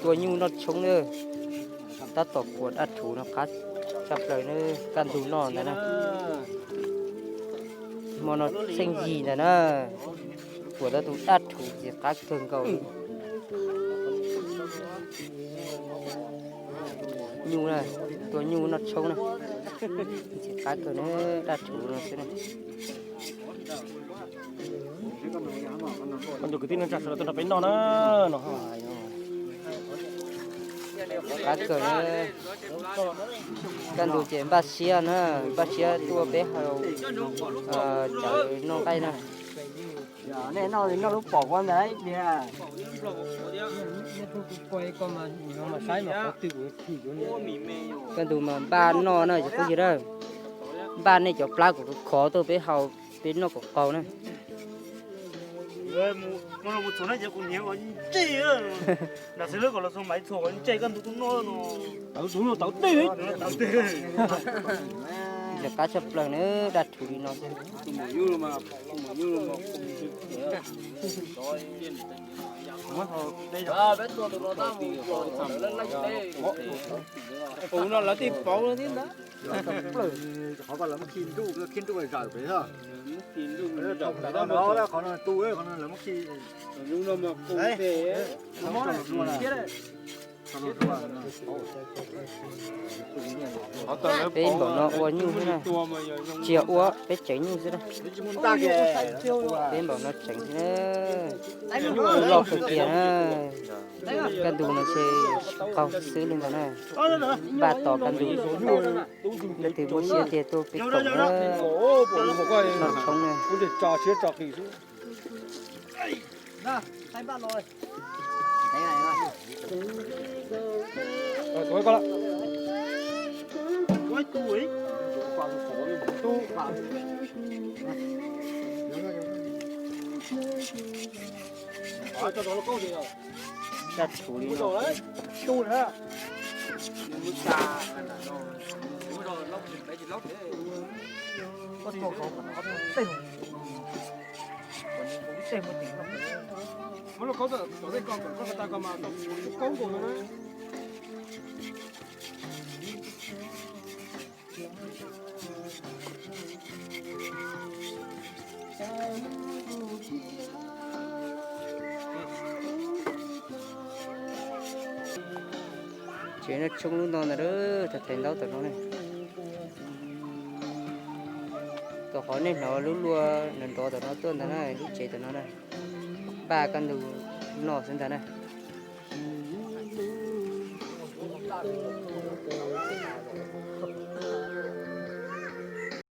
Tua nyuj noj tshoob na, tab tom kuam daj rhuv no qab tshaj plaws na, kaj ntug noj ntawd na. Hmo no txheej yim ntawd na, kuam tau tus daj rhuv ces qab kawg nkaus li. Nyuj na, tua nyuj noj tshoob na, ces qab kawg na, daj rhuv no xwb na. Kwv tij neej tsa sawv daws tuaj nrog peb noj na, no. Qab kawg na, kaj ntug ces npaj siab na, npaj siab tuaj peb haus cawv noj nqaij na. Nej noj li noj lub pom ua ntawd ib pliag. Kaj ntug mas npaj noj na cov phooj ywg na, npaj nej cov plab kom khov tuaj peb haus, peb noj kom qaug na. Yog qab tshaj plaws na, daj rhuv li no xwb. Tus no lawv tej pauv no thiab ntag. Qhov ko lawv muab khi nruj, khi nruj zawm pem xwb. Qhov no tu, qhov no lawv muab khi. Peb npaum no ua nyuj xwb na, tsis yog ua, peb tseev nyuj xwb na. Peb npaum no tseev xwb na, loj kawg kiag na. Kaj ntug no ces qaug xwb li ntawd na, npaj tos kaj ntug leej twg muaj siab tiag tuaj peb koom na, noj tshoob na. Daj rhuv li no. Tsev noj tshoob lub no ntag, thaij ntaub tom no ne. Tom qhov nej hnov lub luaj nrov nrov tom no tuaj ntag na, lub tsev tom no na. Npaj kaj ntug noj xwb ntag na.